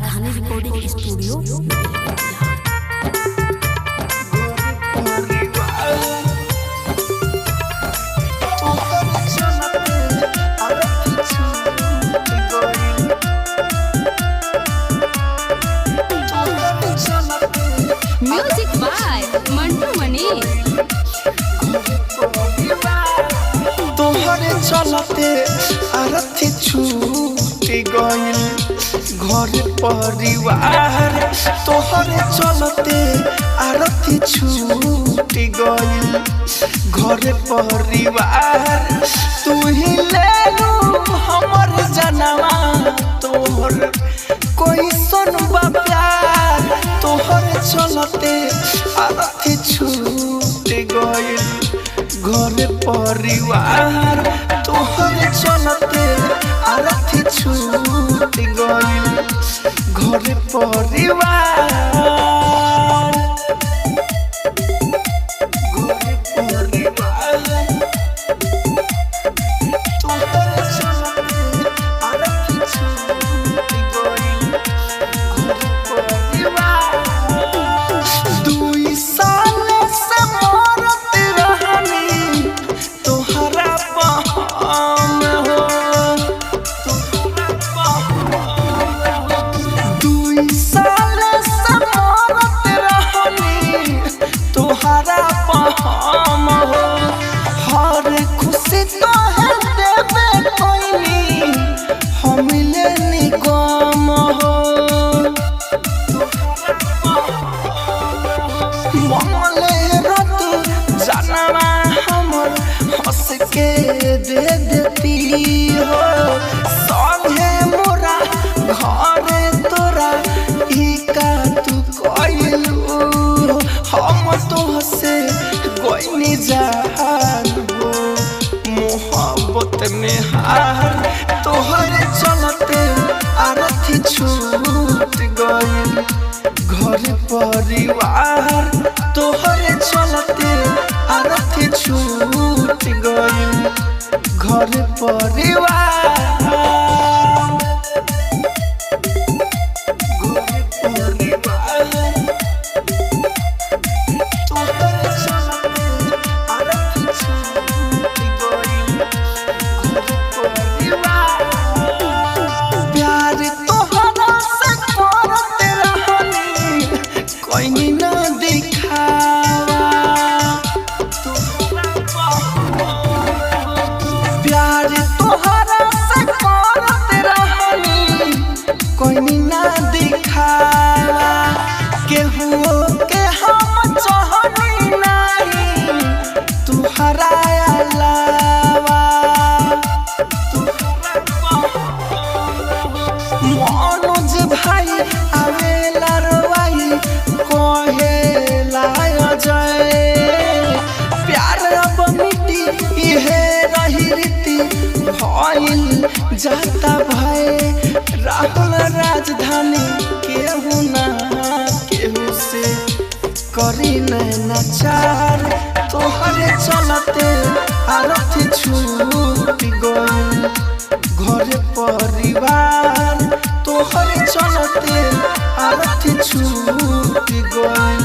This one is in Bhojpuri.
Rajdhani recording studio Belwatiya. Music by Mantu Manish. तोहरे चलते आरती छूट गइल घर परिवार, तोहरे चलते आरती छूट गइल घर परिवार। तू ही ले लू हमर जनवा, तोहर कोई सुनबा प्यार। तोहरे चलते आरती छूट गइल घर परिवार, तोहरे चलते आरती छूट गइल घर परिवार। घर परिवार तोहरे चलते आरती छूट गइल घर परिवार। दुई साल से मरत रहनी तोहरा बहम हो, दुई साल से मरत रहनी तोहरा बहम हो। हर खुशी तोहे देबे कोइनी, हम लेनी गम हो। ममले रत जानवा हमर हंस के दे देती हो, संगे मोरा घरे तोरा ई का तू कइलू। हम तो हसे गोइनी जान हो मोहब्बत में हार, तोहरे चलते आरती छूट गइल घर परिवार, तोहरे चलते आरती छूट गइल घर परिवार। घर परिवार तोहरे चलते आरती छूट गइल घर परिवार। प्यार तोहरा से करत रहनी कोई ना दिखावा, प्यार तोहरा से करत रहनी कोई ना दिखावा। केहू के हम चाहनी नहीं तुहरा अलावा, मनोज भाई आवेला रोवाई कहेला अजय। प्यार अब मिटी इहे रही रीति भइल जाता भय। राहुल राजधानी केहू ना केहू से करी नैनाचार, तोहरे चलते आरती छूट गइल घर परिवार, तोहरे चलते आरती छूट गइल